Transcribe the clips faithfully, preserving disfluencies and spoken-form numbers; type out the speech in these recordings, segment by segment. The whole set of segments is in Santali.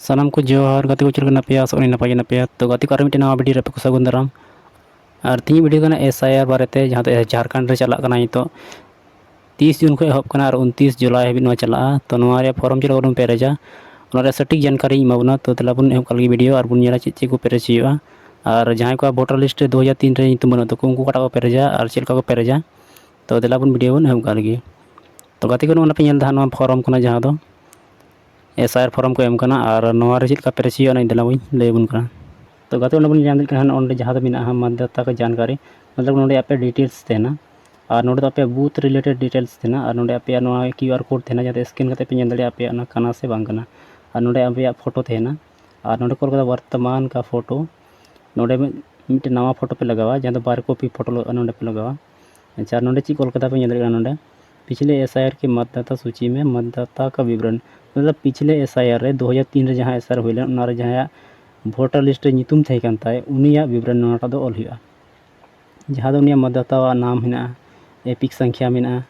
ᱥᱟᱱᱟᱢ ᱠᱚ ᱡᱚᱦᱟᱨ᱾ ᱜᱟᱛᱮ ᱠᱚ, ᱪᱮᱫ ᱞᱮᱠᱟ ᱢᱮᱱᱟᱜ ᱯᱮᱭᱟ? ᱟᱥᱚᱜ ᱠᱟᱹᱱᱟᱹᱧ ᱱᱟᱯᱟᱭ ᱜᱮ ᱢᱮᱱᱟᱜ ᱯᱮᱭᱟ᱾ ᱛᱚ ᱜᱟᱛᱮ ᱠᱚ, ᱟᱨ ᱢᱤᱫᱴᱮᱱ ᱱᱟᱣᱟ ᱵᱷᱤᱰᱤᱭᱳ ᱨᱮ ᱟᱯᱮ ᱠᱚ ᱥᱟᱹᱜᱩᱱ ᱫᱟᱨᱟᱢ᱾ ᱟᱨ ᱛᱤᱦᱤᱧ ᱵᱷᱤᱰᱤᱭᱳ ᱠᱟᱱᱟ ᱮᱥ ᱟᱭ ᱟᱨ ᱵᱟᱨᱮᱛᱮ, ᱡᱟᱦᱟᱸ ᱫᱚ ᱡᱷᱟᱲᱠᱷᱚᱸᱰ ᱨᱮ ᱪᱟᱞᱟᱜ ᱠᱟᱱᱟ ᱱᱤᱛᱚᱜ᱾ ᱛᱤᱥ ᱡᱩᱱ ᱠᱷᱚᱱ ᱮᱦᱚᱵ ᱠᱟᱱᱟ ᱟᱨ ᱩᱱᱛᱤᱥ ᱡᱩᱞᱟᱭ ᱦᱟᱹᱵᱤᱡ ᱱᱚᱣᱟ ᱪᱟᱞᱟᱜᱼᱟ᱾ ᱛᱚ ᱱᱚᱣᱟ ᱨᱮᱭᱟᱜ ᱯᱷᱚᱨᱚᱢ ᱪᱮᱫ ᱞᱮᱠᱟ ᱵᱚᱱ ᱯᱮᱨᱮᱡᱟ, ᱚᱱᱟ ᱨᱮᱭᱟᱜ ᱥᱚᱴᱷᱤᱠ ᱡᱟᱱᱠᱟᱨᱤᱧ ᱮᱢᱟ ᱵᱚᱱᱟ᱾ ᱛᱚ ᱫᱮᱞᱟ ᱵᱚᱱ ᱮᱦᱚᱵ ᱠᱟᱜ ᱞᱮᱜᱮ ᱵᱷᱤᱰᱤᱭᱳ ᱟᱨ ᱵᱚᱱ ᱧᱮᱞᱟ ᱪᱮᱫ ᱪᱮᱫ ᱠᱚ ᱯᱮᱨᱮᱡ ᱦᱩᱭᱩᱜᱼᱟ᱾ ᱟᱨ ᱡᱟᱦᱟᱸᱭ ᱠᱚᱣᱟᱜ ᱵᱷᱳᱴᱟᱨ ᱞᱤᱥᱴ ᱨᱮ ᱫᱩ ᱦᱟᱡᱟᱨ ᱛᱤᱱ ᱨᱮ ᱧᱩᱛᱩᱢ ᱵᱟᱹᱱᱩᱜ ᱛᱟᱠᱚ, ᱩᱱᱠᱩ ᱚᱠᱟᱴᱟᱜ ᱠᱚ ᱯᱮᱨᱮᱡᱟ ᱟᱨ ᱪᱮᱫ ᱞᱮᱠᱟ ᱠᱚ ᱯᱮᱨᱮᱡᱟ᱾ ᱛᱚ ᱫᱮᱞᱟ ᱵᱚᱱ ᱵᱷᱤᱰᱤᱭᱳ ᱵᱚᱱ ᱮᱦᱚᱵ ᱠᱟᱜ ᱞᱮᱜᱮ᱾ ᱛᱚ ᱜᱟᱛᱮ ᱠᱚ, ᱱᱚᱜᱼᱚᱭ ᱯᱮ ᱧᱮᱞ ᱮᱫᱟ ᱦᱟᱸᱜ ᱱᱚᱣᱟ ᱯᱷᱚᱨᱚᱢ ᱠᱟᱱᱟ, ᱡᱟᱦᱟᱸ ᱫᱚ ᱮᱥ ᱟᱭ ᱟᱨ ᱯᱷᱚᱨᱚᱢ ᱠᱚ ᱮᱢ ᱠᱟᱱᱟ᱾ ᱟᱨ ᱱᱚᱣᱟ ᱨᱮ ᱪᱮᱫ ᱞᱮᱠᱟ ᱯᱮᱨᱮᱡ ᱦᱩᱭᱩᱜᱼᱟ, ᱚᱱᱟ ᱫᱮᱞᱟ ᱵᱚᱱ ᱞᱟᱹᱭ ᱟᱵᱚᱱ ᱠᱟᱱᱟ᱾ ᱛᱚ ᱜᱟᱛᱮ, ᱚᱸᱰᱮ ᱵᱚᱱ ᱧᱟᱢ ᱫᱟᱲᱮᱭᱟᱜ ᱠᱟᱱᱟ ᱱᱚᱜᱼᱚᱭ ᱱᱚᱸᱰᱮ ᱡᱟᱦᱟᱸ ᱫᱚ ᱢᱮᱱᱟᱜᱼᱟ ᱢᱟᱛᱫᱟᱛᱟ ᱠᱟ ᱡᱟᱱᱠᱟᱨᱤ, ᱢᱚᱛᱞᱚᱵ ᱱᱚᱸᱰᱮ ᱟᱯᱮᱭᱟᱜ ᱰᱤᱴᱮᱞᱥ ᱛᱟᱦᱮᱱᱟ᱾ ᱟᱨ ᱱᱚᱸᱰᱮ ᱫᱚ ᱟᱯᱮᱭᱟᱜ ᱵᱩᱛᱷ ᱨᱤᱞᱮᱴᱮᱰ ᱰᱤᱴᱮᱞᱥ ᱛᱟᱦᱮᱱᱟ᱾ ᱟᱨ ᱱᱚᱸᱰᱮ ᱟᱯᱮᱭᱟᱜ ᱱᱚᱣᱟ ᱠᱤᱭᱩ ᱟᱨ ᱠᱳᱰ ᱛᱟᱦᱮᱱᱟ, ᱡᱟᱦᱟᱸ ᱛᱮ ᱥᱠᱮᱱ ᱠᱟᱛᱮ ᱯᱮ ᱧᱮᱞ ᱫᱟᱲᱮᱭᱟᱜᱼᱟ ᱟᱯᱮᱭᱟᱜ ᱚᱱᱟ ᱠᱟᱱᱟ ᱥᱮ ᱵᱟᱝ ᱠᱟᱱᱟ᱾ ᱟᱨ ᱱᱚᱸᱰᱮ ᱟᱯᱮᱭᱟᱜ ᱯᱷᱳᱴᱳ ᱛᱟᱦᱮᱱᱟ᱾ ᱟᱨ ᱱᱚᱸᱰᱮ ᱠᱚ ᱚᱞ ᱠᱟᱫᱟ ᱵᱚᱨᱛᱚᱢᱟᱱ ᱠᱟ ᱯᱷᱳᱴᱳ᱾ ᱱᱚᱸᱰᱮ ᱢᱤᱫ-, ᱢᱤᱫᱴᱮᱱ ᱱᱟᱣᱟ ᱯᱷᱳᱴᱳ ᱯᱮ ᱞᱟᱜᱟᱣᱟ, ᱡᱟᱦᱟᱸ ᱫᱚ ᱵᱟᱨ ᱠᱚᱯᱤ ᱯᱷᱳᱴᱳ ᱱᱚᱸᱰᱮ ᱯᱮ ᱞᱟᱜᱟᱣᱟ᱾ ᱟᱪᱪᱷᱟ, ᱟᱨ ᱱᱚᱸᱰᱮ ᱪᱮᱫ ᱠᱚ ᱚᱞ ᱠᱟᱫᱟ ᱯᱮ ᱧᱮᱞ ᱫᱟᱲᱮᱭᱟᱜ ᱠᱟᱱᱟ ᱱᱚᱸᱰᱮ, ᱯᱤᱪᱷᱞᱮ ᱮᱥ ᱟᱭ ᱟᱨ ᱠᱮ ᱢᱟᱛᱫᱟᱛᱟ ᱥᱩᱪᱤ ᱢᱮ ᱢᱟᱛᱫᱟᱛᱟ ᱠᱟ ᱵᱤᱵᱨᱚᱱ᱾ ᱢᱚᱛᱞᱚᱵ ᱯᱤᱪᱷᱞᱮ ᱮᱥ ᱟᱭ ᱟᱨ ᱨᱮ ᱫᱩ ᱦᱟᱡᱟᱨ ᱛᱤᱱ ᱨᱮ ᱡᱟᱦᱟᱸ ᱮᱥ ᱟᱭ ᱟᱨ ᱦᱩᱭ ᱞᱮᱱ, ᱚᱱᱟ ᱨᱮ ᱡᱟᱦᱟᱸᱭᱟᱜ ᱵᱷᱳᱴᱟᱨ ᱞᱤᱥᱴ ᱨᱮ ᱧᱩᱛᱩᱢ ᱛᱟᱦᱮᱸ ᱠᱟᱱ ᱛᱟᱭ, ᱩᱱᱤᱭᱟᱜ ᱵᱤᱵᱨᱚᱱ ᱱᱚᱣᱟᱴᱟᱜ ᱫᱚ ᱚᱞ ᱦᱩᱭᱩᱜᱼᱟ᱾ ᱡᱟᱦᱟᱸ ᱫᱚ ᱩᱱᱤᱭᱟᱜ ᱢᱟᱛᱫᱟᱛᱟᱣᱟᱜ ᱱᱟᱢ ᱦᱮᱱᱟᱜᱼᱟ, ᱮᱯᱤᱠ ᱥᱚᱝᱠᱷᱭᱟ ᱢᱮᱱᱟᱜᱼᱟ,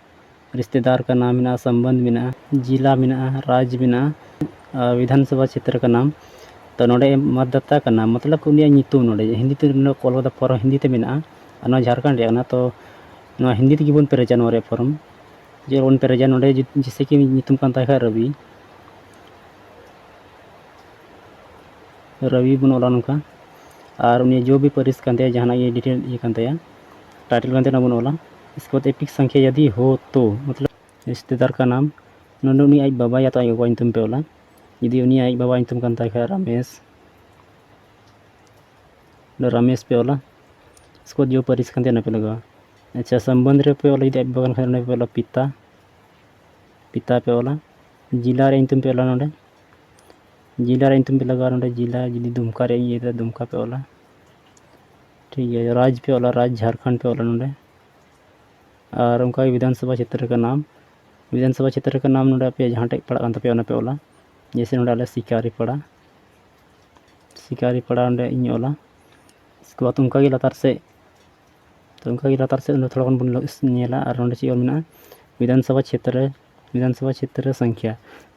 ᱨᱤᱥᱛᱮᱫᱟᱨ ᱠᱟ ᱱᱟᱢ ᱢᱮᱱᱟᱜᱼᱟ, ᱥᱚᱢᱵᱚᱱᱫᱷ ᱢᱮᱱᱟᱜᱼᱟ, ᱡᱤᱞᱟ ᱢᱮᱱᱟᱜᱼᱟ, ᱨᱟᱡᱽ ᱢᱮᱱᱟᱜᱼᱟ, ᱟᱨ ᱵᱤᱫᱷᱟᱱ ᱥᱚᱵᱷᱟ ᱪᱷᱮᱛᱨᱚ ᱠᱟ ᱱᱟᱢ᱾ ᱛᱚ ᱱᱚᱰᱮ ᱢᱟᱛᱫᱟᱛᱟ ᱠᱟ ᱱᱟᱢ, ᱢᱚᱛᱞᱚᱵ ᱩᱱᱤᱭᱟᱜ ᱧᱩᱛᱩᱢ ᱱᱚᱰᱮ ᱦᱤᱱᱫᱤ ᱛᱮ ᱱᱚᱰᱮ ᱠᱚ ᱚᱞ ᱠᱟᱫᱟ, ᱯᱷᱚᱨᱚᱢ ᱦᱤᱱᱫᱤ ᱛᱮ ᱢᱮᱱᱟᱜᱼᱟ᱾ ᱟᱨ ᱱᱚᱣᱟ ᱡᱷᱟᱲᱠᱷᱚᱸᱰ ᱨᱮᱭᱟᱜ ᱠᱟᱱᱟ, ᱛᱚ ᱱᱚᱣᱟ ᱦᱤᱱᱫᱤ ᱛᱮᱜᱮ ᱵᱚᱱ ᱯᱮᱨᱮᱡᱟ ᱱᱚᱣᱟ ᱨᱮᱭᱟᱜ ᱯᱷᱚᱨᱚᱢ᱾ ᱪᱮᱫ ᱵᱚᱱ ᱯᱮᱨᱮᱡᱟ ᱱᱚᱰᱮ, ᱡᱩ-, ᱡᱮᱭᱥᱮ ᱠᱤ ᱧᱩᱛᱩᱢ ᱠᱟᱱ ᱛᱟᱭ ᱠᱷᱟᱡ ᱨᱚᱵᱤ, ᱨᱚᱵᱤ ᱵᱚᱱ ᱚᱞᱟ ᱱᱚᱝᱠᱟ᱾ ᱟᱨ ᱩᱱᱤ ᱡᱚ ᱵᱤ ᱯᱟᱹᱨᱤᱥ ᱠᱟᱱ ᱛᱟᱭᱟ, ᱡᱟᱦᱟᱱᱟᱜ ᱜᱮ ᱰᱤᱴᱮᱞ ᱤᱭᱟᱹ ᱠᱟᱱ ᱛᱟᱭᱟ, ᱴᱟᱭᱴᱮᱞ ᱠᱟᱱ ᱛᱟᱭᱟ, ᱚᱱᱟ ᱵᱚᱱ ᱚᱞᱟ᱾ ᱤᱥᱠᱮ ᱵᱟᱫ ᱮᱯᱤᱠ ᱥᱚᱝᱠᱷᱭᱟ ᱭᱟᱫᱤ ᱦᱳ ᱛᱚ, ᱢᱚᱛᱞᱚᱵ ᱨᱤᱥᱛᱮᱫᱟᱨ ᱠᱟ ᱱᱟᱢ, ᱱᱚᱰᱮ ᱩᱱᱤ ᱟᱡ ᱵᱟᱵᱟ ᱭᱟ ᱛᱚ ᱟᱡ ᱜᱚᱜᱚ ᱧᱩᱛᱩᱢ ᱯᱮ ᱚᱞᱟ᱾ ᱡᱩᱫᱤ ᱩᱱᱤ ᱟᱡ ᱵᱟᱵᱟ ᱧᱩᱛᱩᱢ ᱠᱟᱱ ᱛᱟᱭ ᱠᱷᱟᱡ ᱨᱟᱢᱮᱥ, ᱱᱚᱰᱮ ᱨᱟᱢᱮᱥ ᱯᱮ ᱚᱞᱟ᱾ ᱤᱥᱠᱮ ᱵᱟᱫ ᱡᱚ ᱯᱟᱹᱨᱤᱥ ᱠᱟᱱ ᱛᱟᱭᱟ, ᱚᱱᱟ ᱯᱮ ᱞᱟᱜᱟᱣᱟ᱾ ᱟᱪᱪᱷᱟ, ᱥᱚᱢᱵᱚᱱᱫᱷ ᱨᱮ ᱯᱮ ᱚᱞᱟ, ᱡᱩᱫᱤ ᱟᱡ ᱵᱟᱵᱟ ᱠᱟᱱ ᱠᱷᱟᱡ ᱚᱸᱰᱮ ᱯᱮ ᱚᱞᱟ ᱯᱤᱛᱟ, ᱯᱤᱛᱟ ᱯᱮ ᱚᱞᱟ᱾ ᱡᱤᱞᱟ ᱨᱮ ᱧᱩᱛᱩᱢ ᱯᱮ ᱚᱞᱟ ᱱᱚᱰᱮ, ᱡᱤᱞᱟ ᱨᱮ ᱧᱩᱛᱩᱢ ᱯᱮ ᱞᱟᱜᱟᱣᱟ ᱱᱚᱰᱮ, ᱡᱤᱞᱟ ᱡᱩᱫᱤ ᱫᱩᱢᱠᱟ ᱨᱮ ᱤᱭᱟᱹᱭ ᱫᱟ, ᱫᱩᱢᱠᱟ ᱯᱮ ᱚᱞᱟ᱾ ᱴᱷᱤᱠ ᱜᱮᱭᱟ, ᱨᱟᱡᱽ ᱯᱮ ᱚᱞᱟ, ᱨᱟᱡᱽ ᱡᱷᱟᱲᱠᱷᱚᱸᱰ ᱯᱮ ᱚᱞᱟ ᱱᱚᱰᱮ᱾ ᱟᱨ ᱚᱱᱠᱟ ᱜᱮ ᱵᱤᱫᱷᱟᱱ ᱥᱚᱵᱷᱟ ᱪᱷᱮᱛᱨᱚ ᱠᱟ ᱱᱟᱢ, ᱵᱤᱫᱷᱟᱱ ᱥᱚᱵᱷᱟ ᱪᱷᱮᱛᱨᱚ ᱠᱟ ᱱᱟᱢ ᱱᱚᱰᱮ ᱟᱯᱮ ᱡᱟᱦᱟᱸ ᱴᱷᱮᱡ ᱯᱟᱲᱟᱜ ᱠᱟᱱ ᱛᱟᱯᱮᱭᱟ ᱚᱱᱟ ᱯᱮ ᱚᱞᱟ᱾ ᱡᱮᱭᱥᱮ ᱱᱚᱰᱮ ᱟᱞᱮ ᱥᱤᱠᱟᱨᱤ ᱯᱟᱲᱟ, ᱥᱤᱠᱟᱨᱤ ᱯᱟᱲᱟ ᱚᱸᱰᱮ ᱤᱧ ᱚᱞᱟ᱾ ᱤᱥᱠᱮ ᱵᱟᱫ ᱚᱱᱠᱟ ᱜᱮ ᱞᱟᱛᱟᱨ ᱥᱮᱫ, ᱛᱚ ᱚᱱᱠᱟ ᱜᱮ ᱞᱟᱛᱟᱨ ᱥᱮᱫ ᱚᱸᱰᱮ ᱛᱷᱚᱲᱟ ᱜᱟᱱ ᱵᱚᱱ ᱞᱚ-, ᱧᱮᱞᱟ᱾ ᱟᱨ ᱱᱚᱰᱮ ᱪᱮᱫ ᱚᱞ ᱢᱮᱱᱟᱜᱼᱟ, ᱵᱤᱫᱷᱟᱱ ᱥᱚᱵᱷᱟ ᱪᱷᱮᱛᱨᱚ, ᱵᱤᱫᱷᱟᱱ ᱥᱚᱵᱷᱟ ᱪᱷᱮᱛᱨᱚ ᱥᱚᱝᱠᱷᱭᱟ᱾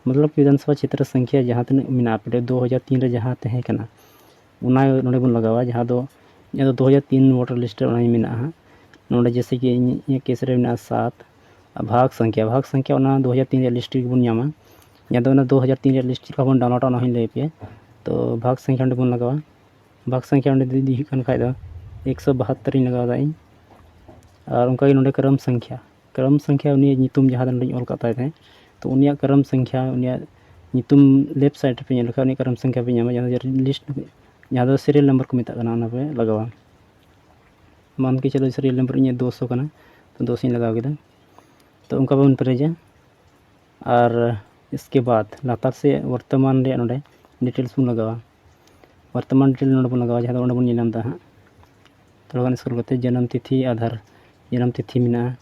ᱢᱚᱛᱞᱚᱵ ᱠᱤ ᱵᱤᱫᱷᱟᱱ ᱥᱚᱵᱷᱟ ᱪᱷᱮᱛᱨᱚ ᱥᱚᱝᱠᱷᱭᱟ ᱡᱟᱦᱟᱸ ᱛᱤᱱᱟᱹᱜ ᱢᱮᱱᱟᱜᱼᱟ, ᱯᱮᱨᱮᱡ ᱫᱩ ᱦᱟᱡᱟᱨ ᱛᱤᱱ ᱨᱮ ᱡᱟᱦᱟᱸ ᱛᱟᱦᱮᱸ ᱠᱟᱱᱟ, ᱚᱱᱟ ᱱᱚᱰᱮ ᱵᱚᱱ ᱞᱟᱜᱟᱣᱟ, ᱡᱟᱦᱟᱸ ᱫᱚ ᱤᱧᱟᱹᱜ ᱫᱚ ᱫᱩ ᱦᱟᱡᱟᱨ ᱛᱤᱱ ᱵᱷᱳᱴᱟᱨ ᱞᱤᱥᱴ ᱨᱮ ᱚᱱᱟ ᱢᱮᱱᱟᱜᱼᱟ ᱦᱟᱸᱜ᱾ ᱱᱚᱰᱮ ᱡᱮᱭᱥᱮ ᱠᱤ ᱤᱧᱟᱹᱜ ᱠᱮᱥ ᱨᱮ ᱢᱮᱱᱟᱜᱼᱟ ᱥᱟᱛ, ᱟᱨ ᱵᱷᱟᱜᱽ ᱥᱚᱝᱠᱷᱭᱟ, ᱵᱷᱟᱜᱽ ᱥᱚᱝᱠᱷᱭᱟ ᱚᱱᱟ ᱫᱩ ᱦᱟᱡᱟᱨ ᱛᱤᱱ ᱨᱮᱭᱟᱜ ᱞᱤᱥᱴ ᱨᱮᱜᱮ ᱵᱚᱱ ᱧᱟᱢᱟ᱾ ᱡᱟᱦᱟᱸ ᱫᱚ ᱚᱱᱟ ᱫᱩ ᱦᱟᱡᱟᱨ ᱛᱤᱱ ᱨᱮᱭᱟᱜ ᱞᱤᱥᱴ ᱪᱮᱫ ᱞᱮᱠᱟ ᱵᱚᱱ ᱰᱟᱣᱩᱱᱞᱳᱰᱟ, ᱚᱱᱟ ᱦᱚᱸᱧ ᱞᱟᱹᱭ ᱟᱯᱮᱭᱟ᱾ ᱛᱚ ᱵᱷᱟᱜᱽ ᱥᱚᱝᱠᱷᱭᱟ ᱚᱸᱰᱮ ᱵᱚᱱ ᱞᱟᱜᱟᱣᱟ᱾ ᱵᱷᱟᱜᱽ ᱥᱚᱝᱠᱷᱭᱟ ᱚᱸᱰᱮ ᱡᱩᱫᱤ ᱦᱩᱭᱩᱜ ᱠᱟᱱ ᱠᱷᱟᱡ ᱫᱚ ᱮᱠᱥᱚ ᱵᱟᱦᱟᱛᱛᱚᱨ ᱤᱧ ᱞᱟᱜᱟᱣ ᱮᱫᱟ ᱤᱧ᱾ ᱟᱨ ᱚᱱᱠᱟᱜᱮ ᱱᱚᱰᱮ ᱠᱨᱚᱢ ᱥᱚᱝᱠᱷᱭᱟ, ᱠᱨᱚᱢ ᱥᱚᱝᱠᱷᱭᱟ ᱩᱱᱤᱭᱟᱜ ᱧᱩᱛᱩᱢ ᱡᱟᱦᱟᱸ ᱫᱚ ᱱᱚᱰᱮᱧ ᱚᱞ ᱠᱟᱜ ᱛᱟᱭ ᱛᱟᱦᱮᱸᱫ, ᱛᱚ ᱩᱱᱤᱭᱟᱜ ᱠᱨᱚᱢ ᱥᱚᱝᱠᱷᱭᱟ, ᱩᱱᱤᱭᱟᱜ ᱧᱩᱛᱩᱢ ᱞᱮᱯᱷᱴ ᱥᱟᱭᱤᱰ ᱨᱮᱯᱮ ᱧᱮᱞ ᱞᱮᱠᱷᱟᱱ ᱩᱱᱤᱭᱟᱜ ᱠᱨᱚᱢ ᱥᱚᱝᱠᱷᱭᱟ ᱯᱮ ᱧᱟᱢᱟ, ᱡᱟᱦᱟᱸ ᱫᱚ ᱞᱤᱥᱴ, ᱡᱟᱦᱟᱸ ᱫᱚ ᱥᱤᱨᱤᱭᱟᱞ ᱱᱟᱢᱵᱟᱨ ᱠᱚ ᱢᱮᱛᱟᱜ ᱠᱟᱱᱟ, ᱚᱱᱟ ᱯᱮ ᱞᱟᱜᱟᱣᱟ᱾ ᱢᱟᱱ ᱠᱤ ᱪᱚᱞᱚ ᱥᱤᱨᱤᱭᱟᱞ ᱱᱟᱢᱵᱟᱨ ᱤᱧᱟᱹᱜ ᱫᱩᱥᱚ ᱠᱟᱱᱟ, ᱛᱚ ᱫᱩᱥᱚᱧ ᱞᱟᱜᱟᱣ ᱠᱮᱫᱟ᱾ ᱛᱚ ᱚᱱᱠᱟ ᱵᱚᱱ ᱯᱮᱨᱮᱡᱟ᱾ ᱟᱨ ᱤᱥᱠᱮ ᱵᱟᱫ ᱞᱟᱛᱟᱨ ᱥᱮᱫ ᱵᱚᱨᱛᱚᱢᱟᱱ ᱨᱮᱭᱟᱜ ᱱᱚᱰᱮ ᱰᱤᱴᱮᱞᱥ ᱵᱚᱱ ᱞᱟᱜᱟᱣᱟ᱾ ᱵᱚᱨᱛᱚᱢᱟᱱ ᱰᱤᱴᱮᱞ ᱱᱚᱰᱮ ᱵᱚᱱ ᱞᱟᱜᱟᱣᱟ, ᱡᱟᱦᱟᱸ ᱫᱚ ᱚᱸᱰᱮ ᱵᱚᱱ ᱧᱮᱞ ᱧᱟᱢ ᱮᱫᱟ ᱦᱟᱸᱜ᱾ ᱛᱷᱚᱲᱟ ᱜᱟᱱ ᱥᱠᱨᱚᱞ ᱠᱟᱛᱮ ᱡᱚᱱᱚᱢ ᱛᱤᱛᱷᱤ, ᱟᱫᱷᱟᱨ, ᱡᱚᱱᱚᱢ ᱛᱤᱛᱷᱤ ᱢᱮᱱᱟᱜᱼᱟ,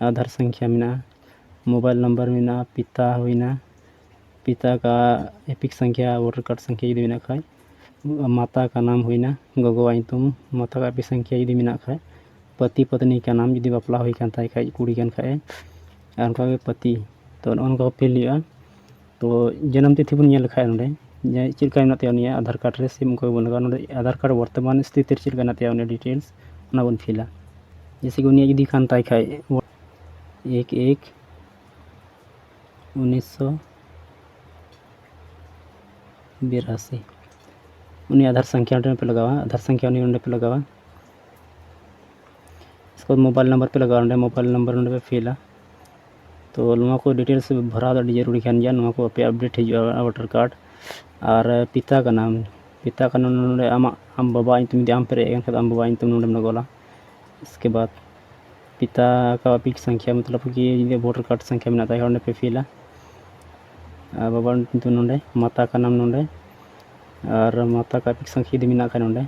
ᱟᱫᱷᱟᱨ ᱥᱚᱝᱠᱷᱭᱟ ᱢᱮᱱᱟᱜᱼᱟ, ᱢᱳᱵᱟᱭᱤᱞ ᱱᱟᱢᱵᱟᱨ ᱢᱮᱱᱟᱜᱼᱟ, ᱯᱤᱛᱟ ᱦᱩᱭᱱᱟ, ᱯᱤᱛᱟ ᱠᱟ ᱮᱯᱤᱠ ᱥᱚᱝᱠᱷᱭᱟ, ᱵᱷᱳᱴᱟᱨ ᱠᱟᱨᱰ ᱥᱚᱝᱠᱷᱭᱟ ᱡᱩᱫᱤ ᱢᱮᱱᱟᱜ ᱠᱷᱟᱡ, ᱢᱟᱛᱟ ᱠᱟ ᱱᱟᱢ ᱦᱩᱭᱱᱟ, ᱜᱚᱜᱚᱣᱟᱜ ᱧᱩᱛᱩᱢ, ᱢᱟᱛᱟ ᱠᱟ ᱮᱯᱤᱠ ᱥᱚᱝᱠᱷᱭᱟ ᱡᱩᱫᱤ ᱢᱮᱱᱟᱜ ᱠᱷᱟᱡ, ᱯᱟᱹᱛᱤ ᱯᱚᱛᱱᱤ ᱠᱟ ᱱᱟᱢ, ᱡᱩᱫᱤ ᱵᱟᱯᱞᱟ ᱦᱩᱭ ᱠᱟᱱ ᱛᱟᱭ ᱠᱷᱟᱡ, ᱠᱩᱲᱤ ᱠᱟᱱ ᱠᱷᱟᱡ ᱮ, ᱟᱨ ᱚᱱᱠᱟᱜᱮ ᱯᱟᱹᱛᱤ᱾ ᱛᱚ ᱱᱚᱜᱼᱚ ᱱᱚᱝᱠᱟ ᱠᱚ ᱯᱷᱤᱞ ᱦᱩᱭᱩᱜᱼᱟ᱾ ᱛᱚ ᱡᱚᱱᱚᱢ ᱛᱤᱛᱷᱤ ᱵᱚᱱ ᱧᱮᱞ ᱞᱮᱠᱷᱟᱡ ᱱᱚᱰᱮ ᱡᱮ ᱪᱮᱫ ᱞᱮᱠᱟ ᱢᱮᱱᱟᱜ ᱛᱟᱭᱟ ᱩᱱᱤᱭᱟᱜ ᱟᱫᱷᱟᱨ ᱠᱟᱨᱰ ᱨᱮ, ᱥᱮᱢ ᱚᱱᱠᱟ ᱜᱮᱵᱚᱱ ᱞᱟᱜᱟᱣᱟ᱾ ᱱᱚᱰᱮ ᱟᱫᱷᱟᱨ ᱠᱟᱨᱰ ᱵᱚᱨᱛᱚᱢᱟᱱ ᱥᱛᱷᱤᱛᱤ ᱨᱮ ᱪᱮᱫ ᱞᱮᱠᱟ ᱢᱮᱱᱟᱜ ᱛᱟᱭᱟ ᱩᱱᱤᱭᱟᱜ ᱰᱤᱴᱮᱞᱥ, ᱚᱱᱟ ᱵᱚᱱ ᱯᱷᱤᱞᱟ᱾ ᱡᱮᱭᱥᱮ ᱠᱤ ᱩᱱᱤᱭᱟᱜ ᱡᱩᱫᱤ ᱠᱟᱱ ᱛᱟᱭ ᱠᱷᱟᱡ ᱮᱠ ᱮᱠ ᱩᱱᱤᱥᱥᱚ ᱵᱤᱨᱟᱥᱤ, ᱩᱱᱤ ᱟᱫᱷᱟᱨ ᱥᱚᱝᱠᱷᱭᱟ ᱚᱸᱰᱮ ᱯᱮ ᱞᱟᱜᱟᱣᱟ, ᱟᱫᱷᱟᱨ ᱥᱚᱝᱠᱷᱭᱟ ᱩᱱᱤ ᱚᱸᱰᱮ ᱯᱮ ᱞᱟᱜᱟᱣᱟ᱾ ᱤᱥᱠᱮ ᱵᱟᱫ ᱢᱳᱵᱟᱭᱤᱞ ᱱᱟᱢᱵᱟᱨ ᱯᱮ ᱞᱟᱜᱟᱣᱟ, ᱱᱚᱰᱮ ᱢᱳᱵᱟᱭᱤᱞ ᱱᱟᱢᱵᱟᱨ ᱱᱚᱰᱮ ᱯᱮ ᱯᱷᱤᱞᱟ᱾ ᱛᱚ ᱱᱚᱣᱟ ᱠᱚ ᱰᱤᱴᱮᱞᱥ ᱵᱷᱚᱨᱟᱣ ᱫᱚ ᱟᱹᱰᱤ ᱡᱟᱹᱨᱩᱲᱤ ᱠᱟᱱ ᱜᱮᱭᱟ, ᱱᱚᱣᱟ ᱠᱚ ᱟᱯᱮᱭᱟᱜ ᱟᱯᱰᱮᱴ ᱦᱤᱡᱩᱜᱼᱟ ᱵᱷᱳᱴᱟᱨ ᱠᱟᱨᱰ᱾ ᱟᱨ ᱯᱤᱛᱟ ᱠᱟ ᱱᱟᱢ, ᱯᱤᱛᱟ ᱠᱟ ᱱᱟᱢ ᱱᱚᱰᱮ ᱟᱢᱟᱜ, ᱟᱢ ᱵᱟᱵᱟᱣᱟᱜ ᱧᱩᱛᱩᱢ ᱡᱩᱫᱤ ᱟᱢ ᱯᱮᱨᱮᱡ ᱟᱠᱟᱱ ᱠᱷᱟᱱ ᱫᱚ ᱟᱢ ᱵᱟᱵᱟᱣᱟᱜ ᱧᱩᱛᱩᱢ ᱱᱚᱰᱮᱢ ᱞᱟᱜᱟᱣᱟ᱾ ᱤᱥᱠᱮ ᱵᱟᱫ ᱯᱤᱛᱟ ᱠᱟ ᱟᱯᱤᱠ ᱥᱚᱝᱠᱷᱭᱟ, ᱢᱚᱛᱞᱚᱵ ᱠᱤ ᱡᱩᱫᱤ ᱵᱷᱳᱴᱟᱨ ᱠᱟᱨᱰ ᱥᱚᱝᱠᱷᱭᱟ ᱢᱮᱱᱟᱜ ᱛᱟᱭ ᱠᱷᱟᱱ ᱚᱸᱰᱮ ᱯᱮ ᱯᱷᱤᱞᱟ᱾ ᱟᱨ ᱵᱟᱵᱟ ᱧᱩᱛᱩᱢ ᱱᱚᱰᱮ, ᱢᱟᱛᱟ ᱠᱟ ᱱᱟᱢ ᱱᱚᱰᱮ, ᱟᱨ ᱢᱟᱛᱟ ᱠᱟ ᱟᱯᱤᱠ ᱥᱚᱝᱠᱷᱭᱟ ᱡᱩᱫᱤ ᱢᱮᱱᱟᱜ ᱠᱷᱟᱱ ᱱᱚᱰᱮ᱾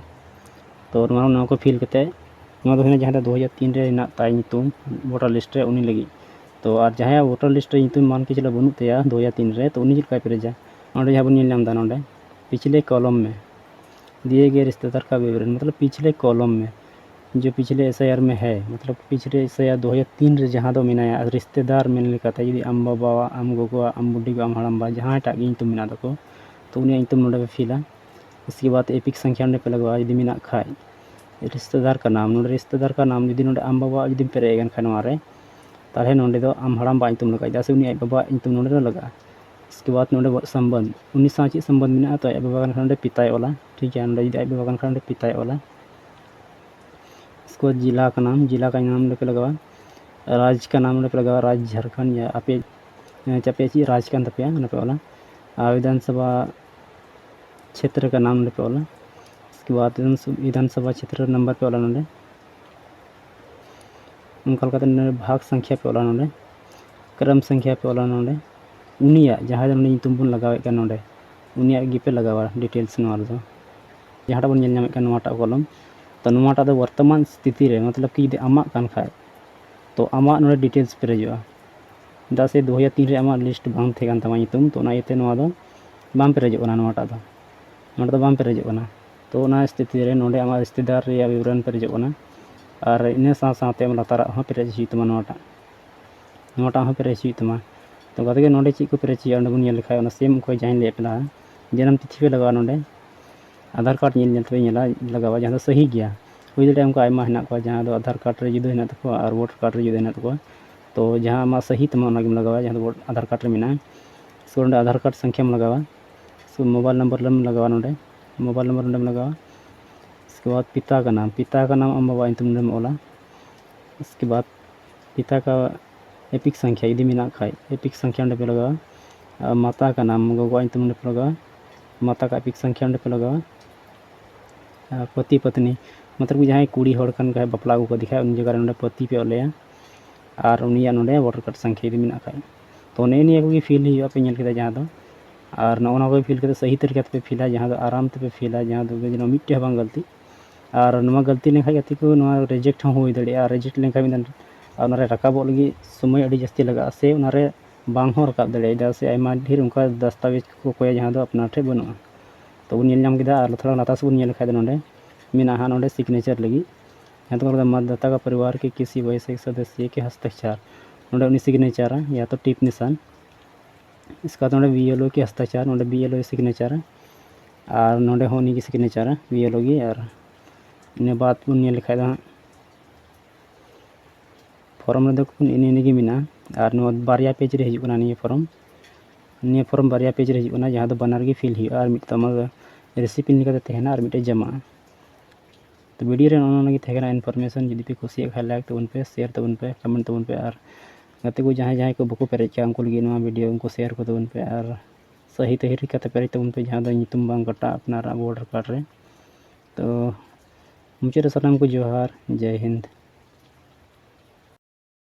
ᱛᱚ ᱱᱚᱣᱟ, ᱱᱚᱣᱟ ᱠᱚ ᱯᱷᱤᱞ ᱠᱟᱛᱮ, ᱱᱚᱣᱟ ᱫᱚ ᱦᱩᱭᱱᱟ ᱡᱟᱦᱟᱸ ᱫᱚ ᱫᱩ ᱦᱟᱡᱟᱨ ᱛᱤᱱ ᱨᱮ ᱦᱮᱱᱟᱜ ᱛᱟᱭ ᱧᱩᱛᱩᱢ ᱵᱷᱳᱴᱟᱨ ᱞᱤᱥᱴ ᱨᱮ, ᱩᱱᱤ ᱞᱟᱹᱜᱤᱫ᱾ ᱛᱚ ᱟᱨ ᱡᱟᱦᱟᱸᱭᱟᱜ ᱵᱷᱳᱴᱟᱨ ᱞᱤᱥᱴ ᱨᱮ ᱧᱩᱛᱩᱢ ᱢᱟᱱ ᱠᱤ ᱪᱚᱞᱚ ᱵᱟᱹᱱᱩᱜ ᱛᱟᱭᱟ ᱫᱩ ᱦᱟᱡᱟᱨ ᱛᱤᱱ ᱨᱮ, ᱛᱚ ᱩᱱᱤ ᱪᱮᱫ ᱞᱮᱠᱟᱭ ᱯᱮᱨᱮᱡᱟ? ᱱᱚᱰᱮ ᱡᱟᱦᱟᱸ ᱵᱚᱱ ᱧᱮᱞ ᱧᱟᱢ ᱮᱫᱟ ᱱᱚᱰᱮ, ᱯᱤᱪᱷᱞᱮ ᱠᱚᱞᱚᱢ ᱢᱮ ᱫᱤᱭᱮ ᱜᱮ ᱨᱤᱥᱛᱮᱫᱟᱨ ᱠᱟ ᱵᱤᱵᱚᱨᱚᱱ, ᱢᱚᱛᱞᱚᱵ ᱯᱤᱪᱷᱞᱮ ᱠᱚᱞᱚᱢ ᱢᱮ, जो पिछले एस आई आर में है, मतलब पिछले एस आई आर दो हज़ार तीन ᱨᱮ ᱡᱟᱦᱟᱸ ᱫᱚ ᱢᱮᱱᱟᱭᱟ, ᱨᱤᱥᱛᱮᱫᱟᱨ ᱢᱮᱱ ᱞᱮᱠᱟᱛᱮ ᱡᱩᱫᱤ ᱟᱢ ᱵᱟᱵᱟᱣᱟᱜ, ᱟᱢ ᱜᱚᱜᱚᱣᱟᱜ, ᱟᱢ ᱵᱩᱰᱤᱜᱚ, ᱟᱢ ᱦᱟᱲᱟᱢᱵᱟ, ᱡᱟᱦᱟᱸᱭᱴᱟᱜ ᱜᱮ ᱧᱩᱛᱩᱢ ᱢᱮᱱᱟᱜ ᱛᱟᱠᱚ, ᱛᱚ ᱩᱱᱤᱭᱟᱜ ᱧᱩᱛᱩᱢ ᱱᱚᱰᱮ ᱯᱮ ᱯᱷᱤᱞᱟ᱾ ᱩᱥᱠᱮ ᱵᱟᱫ ᱮᱯᱤᱠ ᱥᱚᱝᱠᱷᱭᱟ ᱱᱚᱰᱮ ᱯᱮ ᱞᱟᱜᱟᱣᱟ, ᱡᱩᱫᱤ ᱢᱮᱱᱟᱜ ᱠᱷᱟᱡ ᱨᱤᱥᱛᱮᱫᱟᱨ ᱠᱟ ᱱᱟᱢ, ᱱᱚᱰᱮ ᱨᱤᱥᱛᱮᱫᱟᱨ ᱠᱟ ᱱᱟᱢ ᱡᱩᱫᱤ ᱱᱚᱰᱮ ᱟᱢ ᱵᱟᱵᱟᱣᱟᱜ ᱡᱩᱫᱤᱢ ᱯᱮᱨᱮᱡ ᱮ ᱠᱟᱱ ᱠᱷᱟᱡ ᱱᱚᱣᱟ ᱨᱮ, ᱛᱟᱦᱚᱞᱮ ᱱᱚᱰᱮ ᱫᱚ ᱟᱢ ᱦᱟᱲᱟᱢᱵᱟᱣᱟᱜ ᱧᱩᱛᱩᱢ ᱞᱟᱜᱟᱜᱼᱟ, ᱪᱮᱫᱟᱜ ᱥᱮ ᱩᱱᱤ ᱟᱡ ᱵᱟᱵᱟᱣᱟᱜ ᱧᱩᱛᱩᱢ ᱱᱚᱰᱮ ᱫᱚ ᱞᱟᱜᱟᱜᱼᱟ᱾ ᱩᱥᱠᱮ ᱵᱟᱫ ᱱᱚᱰᱮ ᱥᱚᱢᱵᱚᱱᱫᱷ, ᱩᱱᱤ ᱥᱟᱶ ᱪᱮᱫ ᱥᱚᱢᱵᱚᱱᱫᱷ ᱢᱮᱱᱟᱜᱼᱟ, ᱛᱚ ᱟᱡ ᱵᱟᱵᱟ ᱠᱟᱱ ᱠᱷᱟᱱ ᱱᱚᱰᱮ ᱯᱤᱛᱟᱭ ᱚᱞᱟ, ᱴᱷᱤᱠ ᱜᱮᱭᱟ, ᱱᱚᱰᱮ ᱡᱩᱫᱤ ᱟᱡ ᱵᱟᱵᱟ ᱠᱟᱱ ᱠᱷᱟᱱ ᱱᱚᱰᱮ ᱯᱤᱛᱟᱭ ᱚᱞᱟ᱾ ᱩᱥᱠᱮ ᱵᱟᱫ ᱡᱤᱞᱟ ᱠᱟ ᱱᱟᱢ, ᱡᱤᱞᱟ ᱠᱟ ᱱᱟᱢ ᱱᱚᱰᱮ ᱯᱮ ᱞᱟᱜᱟᱣᱟ, ᱨᱟᱡᱽ ᱠᱟ ᱱᱟᱢ ᱱᱚᱰᱮ ᱯᱮ ᱞᱟᱜᱟᱣᱟ, ᱨᱟᱡᱽ ᱡᱷᱟᱲᱠᱷᱚᱸᱰ ᱭᱟ ᱟᱯᱮ, ᱟᱯᱮᱭᱟᱜ ᱪᱮᱫ ᱨᱟᱡᱽ ᱠᱟᱱ ᱛᱟᱯᱮᱭᱟ ᱚᱱᱟ ᱯᱮ ᱚᱞᱟ᱾ ᱟᱨ ᱵᱤᱫᱷᱟᱱ ᱥᱚᱵᱷᱟ ᱪᱷᱮᱛᱨᱚ ᱠᱟ ᱱᱟᱢ ᱱᱚᱰᱮ ᱯᱮ ᱚᱞᱟ᱾ ᱩᱥᱠᱮ ᱵᱟᱫ ᱵᱤᱫᱷᱟᱱ ᱥᱚᱵᱷᱟ ᱪᱷᱮᱛᱨᱚ ᱱᱟᱢᱵᱟᱨ ᱯᱮ ᱚᱞᱟ ᱱᱚᱰᱮ᱾ ᱚᱱᱠᱟ ᱞᱮᱠᱟᱛᱮ ᱱᱚᱰᱮ ᱵᱷᱟᱜᱽ ᱥᱚᱝᱠᱷᱭᱟ ᱯᱮ ᱚᱞᱟ ᱱᱚᱰᱮ, ᱠᱨᱚᱢ ᱥᱚᱝᱠᱷᱭᱟ ᱯᱮ ᱚᱞᱟ ᱱᱚᱰᱮ᱾ ᱩᱱᱤᱭᱟᱜ ᱡᱟᱦᱟᱸ ᱱᱚᱰᱮ ᱧᱩᱛᱩᱢ ᱵᱚᱱ ᱞᱟᱜᱟᱣᱮᱫ ᱠᱟᱱ ᱱᱚᱰᱮ, ᱩᱱᱤᱭᱟᱜ ᱜᱮᱯᱮ ᱞᱟᱜᱟᱣᱟ ᱰᱤᱴᱮᱞᱥ ᱱᱚᱣᱟ ᱨᱮᱫᱚ᱾ ᱡᱟᱦᱟᱸᱴᱟᱜ ᱵᱚᱱ ᱧᱮᱞ ᱧᱟᱢᱮᱫ ᱠᱟᱱ ᱱᱚᱣᱟᱴᱟᱜ ᱠᱚᱞᱚᱢ, ᱛᱚ ᱱᱚᱣᱟᱴᱟᱜ ᱫᱚ ᱵᱚᱨᱛᱚᱢᱟᱱ ᱥᱛᱷᱤᱛᱤ ᱨᱮ, ᱢᱚᱛᱞᱚᱵ ᱠᱤ ᱡᱩᱫᱤ ᱟᱢᱟᱜ ᱠᱟᱱ ᱠᱷᱟᱡ, ᱛᱚ ᱟᱢᱟᱜ ᱱᱚᱰᱮ ᱰᱤᱴᱮᱞᱥ ᱯᱮᱨᱮᱡᱚᱜᱼᱟ᱾ ᱪᱮᱫᱟᱜ ᱥᱮ ᱫᱩ ᱦᱟᱡᱟᱨ ᱛᱤᱱ ᱨᱮ ᱟᱢᱟᱜ ᱞᱤᱥᱴ ᱵᱟᱝ ᱛᱟᱦᱮᱸ ᱠᱟᱱ ᱛᱟᱢᱟ ᱧᱩᱛᱩᱢ, ᱛᱚ ᱚᱱᱟ ᱤᱭᱟᱹᱛᱮ ᱱᱚᱣᱟ ᱫᱚ ᱵᱟᱝ ᱯᱮᱨᱮᱡᱚᱜ ᱠᱟᱱᱟ ᱱᱚᱣᱟᱴᱟᱜ ᱫᱚ᱾ ᱱᱚᱰᱮ ᱫᱚ ᱵᱟᱝ ᱯᱮᱨᱮᱡᱚᱜ ᱠᱟᱱᱟ᱾ ᱛᱚ ᱚᱱᱟ ᱥᱛᱷᱤᱛᱤ ᱨᱮ ᱱᱚᱰᱮ ᱟᱢᱟᱜ ᱨᱤᱥᱛᱮᱫᱟᱨ ᱨᱮᱭᱟᱜ ᱵᱤᱵᱚᱨᱚᱱ ᱯᱮᱨᱮᱡᱚᱜ ᱠᱟᱱᱟ, ᱟᱨ ᱤᱱᱟᱹ ᱥᱟᱶ ᱥᱟᱶᱛᱮ ᱟᱢ ᱞᱟᱛᱟᱨᱟᱜ ᱦᱚᱸ ᱯᱮᱨᱮᱡ ᱦᱩᱭᱩᱜ ᱛᱟᱢᱟ ᱱᱚᱣᱟᱴᱟᱜ᱾ ᱱᱚᱣᱟᱴᱟᱜ ᱦᱚᱸ ᱯᱮᱨᱮᱡ ᱦᱩᱭᱩᱜ ᱛᱟᱢᱟ᱾ ᱛᱚ ᱜᱟᱛᱮ ᱜᱮ ᱱᱚᱰᱮ ᱪᱮᱫ ᱠᱚ ᱯᱮᱨᱮᱡ ᱦᱩᱭᱩᱜᱼᱟ, ᱚᱸᱰᱮ ᱵᱚᱱ ᱧᱮᱞ ᱞᱮᱠᱷᱟᱡ ᱚᱱᱟ ᱥᱮᱢ ᱚᱠᱚᱭ ᱡᱟᱦᱟᱸᱧ ᱞᱟᱹᱭᱟᱫ ᱯᱮ ᱞᱟᱦᱟ, ᱡᱟᱱᱟᱢ ᱛᱤᱛᱷᱤ ᱯᱮ ᱞᱟᱜᱟᱣᱟ ᱱᱚᱰᱮ, ᱟᱫᱷᱟᱨ ᱠᱟᱨᱰ ᱧᱮᱞ ᱧᱮᱞ ᱛᱮᱯᱮ ᱧᱮᱞᱟ ᱞᱟᱜᱟᱣᱟ, ᱡᱟᱦᱟᱸ ᱫᱚ ᱥᱟᱹᱦᱤ ᱜᱮᱭᱟ᱾ ᱦᱩᱭ ᱫᱟᱲᱮᱭᱟᱜᱼᱟ ᱚᱱᱠᱟ ᱟᱭᱢᱟ ᱦᱮᱱᱟᱜ ᱠᱚᱣᱟ ᱡᱟᱦᱟᱸ ᱫᱚ ᱟᱫᱷᱟᱨ ᱠᱟᱨᱰ ᱨᱮ ᱡᱩᱫᱟᱹ ᱦᱮᱱᱟᱜ ᱛᱟᱠᱚᱣᱟ ᱟᱨ ᱵᱷᱳᱴᱟᱨ ᱠᱟᱨᱰ ᱨᱮ ᱡᱩᱫᱟᱹ ᱦᱮᱱᱟᱜ ᱛᱟᱠᱚᱣᱟ᱾ ᱛᱚ ᱡᱟᱦᱟᱸ ᱟᱢᱟᱜ ᱥᱟᱹᱦᱤ ᱛᱟᱢᱟ ᱚᱱᱟ ᱜᱮᱢ ᱞᱟᱜᱟᱣᱟ, ᱡᱟᱦᱟᱸ ᱫᱚ ᱟᱫᱷᱟᱨ ᱠᱟᱨᱰ ᱨᱮ ᱢᱮᱱᱟᱜᱼᱟ᱾ ᱥᱮ ᱚᱸᱰᱮ ᱟᱫᱷᱟᱨ ᱠᱟᱨᱰ ᱥᱚᱝᱠᱷᱭᱟᱢ ᱞᱟᱜᱟᱣᱟ, ᱥᱮ ᱢᱳᱵᱟᱭᱤᱞ ᱱᱚᱢᱵᱚᱨ ᱨᱮᱢ ᱞᱟᱜᱟᱣᱟ ᱱᱚᱰᱮ, ᱢᱳᱵᱟᱭᱤᱞ ᱱᱚᱢᱵᱚᱨ ᱱᱚᱰᱮᱢ ᱞᱟᱜᱟᱣᱟ᱾ ᱩᱥᱠᱮ ᱵᱟᱫ ᱯᱤᱛᱟ ᱠᱟ ᱱᱟᱢ, ᱯᱤᱛᱟ ᱠᱟ ᱱᱟᱢ ᱟᱢ ᱵᱟᱵᱟᱣᱟᱜ ᱧᱩᱛᱩᱢ ᱱᱚᱰᱮᱢ ᱚᱞᱟ᱾ ᱩᱥᱠᱮ ᱵᱟᱫ ᱯᱤᱛᱟ ᱠᱟ ᱮᱯᱤᱠ ᱥᱚᱝᱠᱷᱭᱟ ᱡᱩᱫᱤ ᱢᱮᱱᱟᱜ ᱠᱷᱟᱡ, ᱮᱯᱤᱠ ᱥᱚᱝᱠᱷᱭᱟ ᱚᱸᱰᱮ ᱯᱮ ᱞᱟᱜᱟᱣᱟ᱾ ᱟᱨ ᱢᱟᱛᱟ ᱠᱟ ᱱᱟᱢ, ᱜᱚᱜᱚᱣᱟᱜ ᱧᱩᱛᱩᱢ ᱚᱸᱰᱮ ᱯᱮ ᱞᱟᱜᱟᱣᱟ᱾ ᱢᱟᱛᱟ ᱠᱟ ᱮᱯᱤᱠ ᱥᱚᱝᱠᱷᱭᱟ ᱚᱸᱰᱮ ᱯᱮ ᱞᱟᱜᱟᱣᱟ᱾ ᱟᱨ ᱯᱚᱛᱤ ᱯᱚᱛᱱᱤ, ᱢᱚᱛᱞᱚᱵ ᱠᱤ ᱡᱟᱦᱟᱸᱭ ᱠᱩᱲᱤ ᱦᱚᱲ ᱠᱟᱱ ᱠᱷᱟᱡ, ᱵᱟᱯᱞᱟ ᱟᱹᱜᱩ ᱠᱟᱫᱮ ᱠᱷᱟᱡ, ᱩᱱᱤ ᱡᱟᱭᱜᱟ ᱨᱮ ᱱᱚᱰᱮ ᱯᱚᱛᱤ ᱯᱮ ᱚᱞᱮᱭᱟ᱾ ᱟᱨ ᱩᱱᱤᱭᱟᱜ ᱱᱚᱰᱮ ᱵᱷᱳᱴᱟᱨ ᱠᱟᱨᱰ ᱥᱚᱝᱠᱷᱭᱟ ᱡᱩᱫᱤ ᱢᱮᱱᱟᱜ ᱠᱷᱟᱡ, ᱛᱚ ᱱᱮᱜᱼᱮ ᱱᱤᱭᱟᱹ ᱠᱚᱜᱮ ᱯᱷᱤᱞ ᱦᱩᱭᱩᱜᱼᱟ, ᱯᱮ ᱧᱮᱞ ᱠᱮᱫᱟ ᱡᱟᱦᱟᱸ ᱫᱚ᱾ ᱟᱨ ᱱᱚᱜᱼᱚ ᱱᱚᱣᱟ ᱠᱚ ᱯᱷᱤᱞ ᱠᱟᱛᱮ ᱥᱟᱹᱦᱤ ᱛᱟᱹᱨᱤᱠᱟ ᱛᱮᱯᱮ ᱯᱷᱤᱞᱟ, ᱡᱟᱦᱟᱸ ᱫᱚ ᱟᱨᱟᱢ ᱛᱮᱯᱮ ᱯᱷᱤᱞᱟ, ᱡᱟᱦᱟᱸ ᱫᱚ ᱡᱮᱱᱚ ᱢᱤᱫᱴᱮᱡ ᱦᱚᱸ ᱵᱟᱝ ᱜᱟᱹᱞᱛᱤ᱾ ᱟᱨ ᱱᱚᱣᱟ ᱜᱟᱹᱞᱛᱤ ᱞᱮᱱᱠᱷᱟᱡ ᱜᱟᱛᱮ ᱠᱚ, ᱱᱚᱣᱟ ᱨᱤᱡᱮᱠᱴ ᱦᱚᱸ ᱦᱩᱭ ᱫᱟᱲᱮᱭᱟᱜᱼᱟ᱾ ᱟᱨ ᱨᱤᱡᱮᱠᱴ ᱞᱮᱱᱠᱷᱟᱡ ᱢᱤᱫ ᱫᱤᱱ ᱚᱱᱟᱨᱮ ᱨᱟᱠᱟᱵᱚᱜ ᱞᱟᱹᱜᱤᱫ ᱥᱚᱢᱚᱭ ᱟᱹᱰᱤ ᱡᱟᱹᱥᱛᱤ ᱞᱟᱜᱟᱜᱼᱟ, ᱥᱮ ᱚᱱᱟᱨᱮ ᱵᱟᱝ ᱦᱚᱸ ᱨᱟᱠᱟᱵ ᱫᱟᱲᱮᱭᱟᱜᱼᱟ, ᱪᱮᱫᱟᱜ ᱥᱮ ᱟᱭᱢᱟ ᱰᱷᱮᱨ ᱚᱱᱠᱟ ᱫᱟᱥᱛᱟᱵᱮᱡᱽ ᱠᱚ ᱠᱚᱠᱚᱭᱟ ᱡᱟᱦᱟᱸ ᱫᱚ ᱟᱯᱱᱟᱨ ᱴᱷᱮᱡ ᱵᱟᱹᱱᱩᱜᱼᱟ᱾ ᱛᱚ ᱵᱚᱱ ᱧᱮᱞ ᱧᱟᱢ ᱠᱮᱫᱟ᱾ ᱟᱨ ᱛᱷᱚᱲᱟ ᱞᱟᱛᱟᱨ ᱥᱮᱫ ᱵᱚᱱ ᱧᱮᱞ ᱞᱮᱠᱷᱟᱡ ᱫᱚ ᱱᱚᱰᱮ ᱢᱮᱱᱟᱜᱼᱟ ᱦᱟᱸᱜ ᱱᱚᱰᱮ ᱥᱤᱜᱽᱱᱮᱪᱟᱨ ᱞᱟᱹᱜᱤᱫ᱾ ᱡᱟᱦᱟᱸ ᱫᱚᱠᱚ ᱢᱮᱛᱟᱜᱼᱟ ᱢᱟᱛᱫᱟᱛᱟ ᱠᱟ ᱯᱚᱨᱤᱵᱟᱨ ᱠᱤ ᱠᱤᱥᱤ ᱵᱚᱭᱥᱮᱠ ᱥᱚᱫᱚᱥᱭᱚ ᱠᱤ ᱦᱚᱥᱛᱟᱠᱷᱟᱨ, ᱱᱚᱰᱮ ᱩᱱᱤ ᱥᱤᱜᱽᱱᱮᱪᱟᱨᱟ ᱭᱟ ᱛᱚ ᱴᱤᱯ ᱱᱤᱥᱟᱱ᱾ ᱤᱥᱠᱮ ᱵᱟᱫ ᱱᱚᱰᱮ ᱵᱤ ᱮᱞ ᱳ ᱠᱤ ᱦᱚᱥᱛᱟᱠᱷᱟᱨ, ᱱᱚᱰᱮ ᱵᱤ ᱮᱞ ᱳ ᱥᱤᱜᱽᱱᱮᱪᱟᱨᱟ᱾ ᱟᱨ ᱱᱚᱰᱮ ᱦᱚᱸ ᱩᱱᱤ ᱜᱮ ᱥᱤᱜᱽᱱᱮᱪᱟᱨᱟ ᱵᱤ ᱮᱞ ᱳ ᱜᱮ᱾ ᱟᱨ ᱤᱱᱟᱹ ᱵᱟᱫ ᱵᱚᱱ ᱧᱮᱞ ᱞᱮᱠᱷᱟᱡ ᱫᱚ ᱦᱟᱸᱜ ᱯᱷᱚᱨᱢ ᱨᱮᱫᱚ ᱤᱱᱟᱹ ᱤᱱᱟᱹ ᱜᱮ ᱢᱮᱱᱟᱜᱼᱟ᱾ ᱟᱨ ᱱᱚᱣᱟ ᱵᱟᱨᱭᱟ ᱯᱮᱡᱽ ᱨᱮ ᱦᱤᱡᱩᱜ ᱠᱟᱱᱟ ᱱᱤᱭᱟᱹ ᱯᱷᱚᱨᱢ᱾ ᱱᱤᱭᱟᱹ ᱯᱷᱚᱨᱢ ᱵᱟᱨᱭᱟ ᱯᱮᱡᱽ ᱨᱮ ᱦᱤᱡᱩᱜ ᱠᱟᱱᱟ, ᱡᱟᱦᱟᱸ ᱫᱚ ᱵᱟᱱᱟᱨ ᱜᱮ ᱯᱷᱤᱞ ᱦᱩᱭᱩᱜᱼᱟ᱾ ᱟᱨ ᱢᱤᱫᱴᱮᱱ ᱟᱢᱟᱜ ᱨᱮᱥᱤᱯᱤ ᱞᱮᱠᱟᱛᱮ ᱛᱟᱦᱮᱱᱟ ᱟᱨ ᱢᱤᱫᱴᱮᱱ ᱡᱟᱢᱟᱜᱼᱟ᱾ ᱛᱚ ᱵᱷᱤᱰᱤᱭᱳ ᱨᱮ ᱱᱚᱜᱼᱚ ᱱᱚᱣᱟ ᱜᱮ ᱛᱟᱦᱮᱸ ᱠᱟᱱᱟ ᱤᱱᱯᱷᱚᱨᱢᱮᱥᱚᱱ᱾ ᱡᱩᱫᱤ ᱯᱮ ᱠᱩᱥᱤᱭᱟᱜ ᱠᱷᱟᱱ ᱞᱟᱭᱤᱠ ᱛᱟᱵᱚᱱ ᱯᱮ, ᱥᱮᱭᱟᱨ ᱛᱟᱵᱚᱱ ᱯᱮ, ᱠᱚᱢᱮᱱᱴ ᱛᱟᱵᱚᱱ ᱯᱮ᱾ ᱟᱨ ᱜᱟᱛᱮ ᱠᱚ ᱡᱟᱦᱟᱸᱭ ᱡᱟᱦᱟᱸᱭ ᱠᱚ ᱵᱟᱠᱚ ᱯᱮᱨᱮᱡ ᱠᱟᱜᱼᱟ ᱩᱱᱠᱩ ᱞᱟᱹᱜᱤᱫ ᱱᱚᱣᱟ ᱵᱷᱤᱰᱤᱭᱳ ᱩᱱᱠᱩ ᱥᱮᱭᱟᱨ ᱠᱚ ᱛᱟᱵᱚᱱ ᱯᱮ᱾ ᱟᱨ ᱥᱟᱹᱦᱤ ᱛᱟᱹᱦᱤ ᱞᱮᱠᱟᱛᱮ ᱯᱮᱨᱮᱡ ᱛᱟᱵᱚᱱ ᱯᱮ, ᱡᱟᱦᱟᱸ ᱫᱚ ᱧᱩᱛᱩᱢ ᱵᱟᱝ ᱠᱟᱴᱟᱜ ᱟᱯᱱᱟᱨᱟᱜ ᱵᱷᱳᱴᱟᱨ ᱠᱟᱨᱰ ᱨᱮ᱾ ᱛᱚ ᱢᱩᱪᱟᱹᱫ ᱨᱮ ᱥᱟᱱᱟᱢ ᱠᱚ ᱡᱚᱦᱟᱨ, ᱡᱟᱭ ᱦᱤᱱᱫ᱾